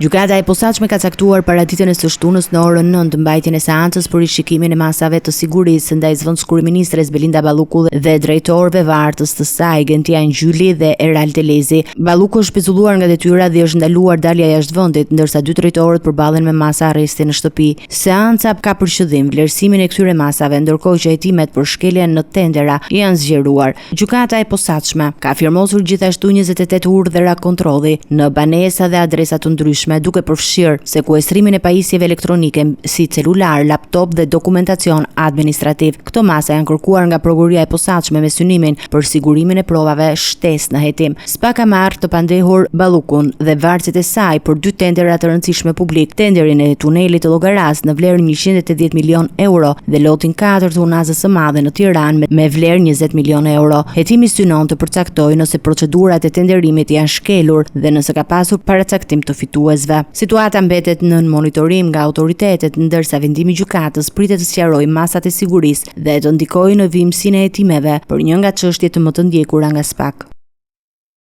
Gjykata e Posaçme ka caktuar paraditen e së shtunës në orën 9 mbajtjen e seancës për rishikimin e masave të sigurisë ndaj zëvendëskryeministres Belinda Balluku dhe drejtorëve vartës të saj, Gentian Gjyli dhe Erald Elezi. Balluku është pezulluar nga detyra dhe është ndaluar dalja jashtë vendit, ndërsa dy drejtorët përballen me masa arresti në shtëpi. Seanca ka për qëllim vlerësimin e këtyre masave, ndërkohë që hetimet për shkeljen në tendera janë zgjeruar. Gjykata e Posaçme ka firmosur gjithashtu 28 urdhra kontrolli në banesa dhe adresa të ndryshme, duke përfshirë sekuestrimin e pajisjeve elektronike si celular, laptop dhe dokumentacion administrativ. Këto masa janë kërkuar nga Prokuroria e Posaçme me synimin për sigurimin e provave shtesë në hetim. SPAK ka marrë të pandehur Ballukun dhe vartësit e saj për dy tendera të rëndësishme publik, tenderin e tunelit të Llogarasë në vlerë 180 milion euro dhe lotin 4 të Unazës së Madhe në Tiranë me vlerë 20 milion euro. Hetimi synon të përcaktojë nëse procedurat e tenderimit janë shkelur dhe nëse ka pasur paracaktim të fituesve. Situata mbetet nën monitorim nga autoritetet, ndërsa vendimi i gjykatës pritet të sqarojë masat e sigurisë dhe të ndikojë në vijimësinë e hetimeve për një nga çështjet më të ndjekura nga SPAK.